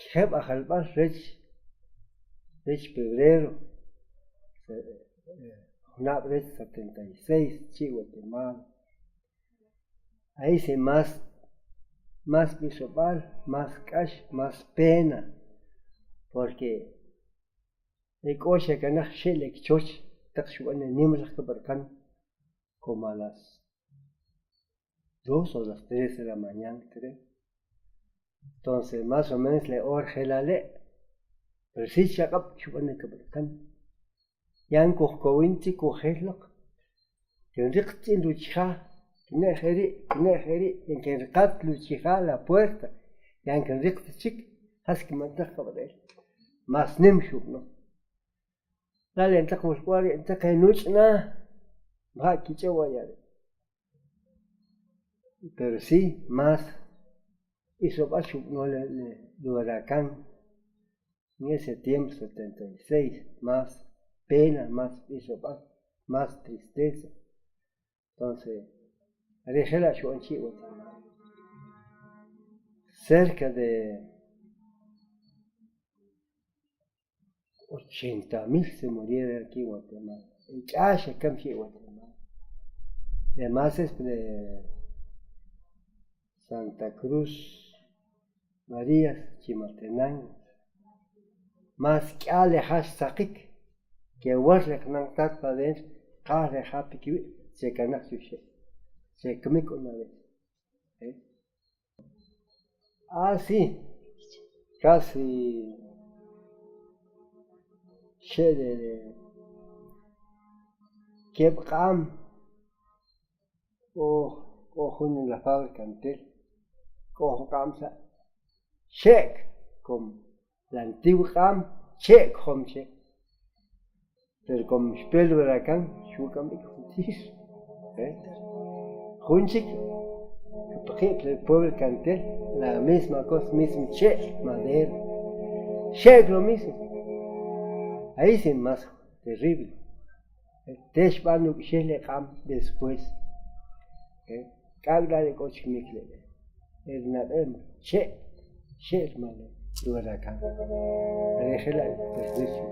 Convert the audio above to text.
Kjeb' ajalb'al rech rech febrero junab' rech 76 chi' Guatemala. Ahí sí más más b'isob'al, más k'ax, más pena, porque e k'o xekanaj xe' le kchoch taq xub'an le nim laj kab'raqan como a las dos o las tres de la mañana creo. Entonces más o menos le hora je' lale', pero si chaq'ab' xub'an le kab'raqan. Yan kujkowin chik kujel loq, kinriq tz'il ruchija, kine' jeri' kine' jeri' y kinriqat ruchija la puerta, yan kinriq ta chik jas kinb'antaj kab'ra'el, más nim xub'ano. La le taq walk'wa'l ri' taq e nuch' na maja' kich'ob' wa' ya ri'. Pero sí, más b'isob'al xub'ano le huracán en ese tiempo 76, más pena, más b'isob'al, más tristeza. Entonces, are jela' xub'an chi' Guatemala. Cerca de 80 mil se murieron aquí en Guatemala. E k'a xekam chi' Guatemala. Además es de Santa Cruz, Marías, Chimaltenango. Más k'a le ja xtzaqik, kewar le qnan qtat pa adentro, qaj le ja pikiwi' xekanaj chuxe', xekamik una vez. ¿Eh? Ah, sí, casi xe' de keb' q'am k'o k'o jun en la fábrica Antel, k'o jun q'am sa' xe'k con la antigua q'am che' kojom che, pero como xpe el huracán xuk'am b'ik juntir. ¿Eh? Jun chik kpaqi' el pueblo Cantel, la misma cosa, mismo che', madera, xe'k lo mismo. Ahí sí más terrible. Te xb'an uk'ixel le q'am después. ¿Eh? K'ak' la' le k'o chikmik le' el nab'e che' xe' rmal el huracán. Are je la' perjuicio.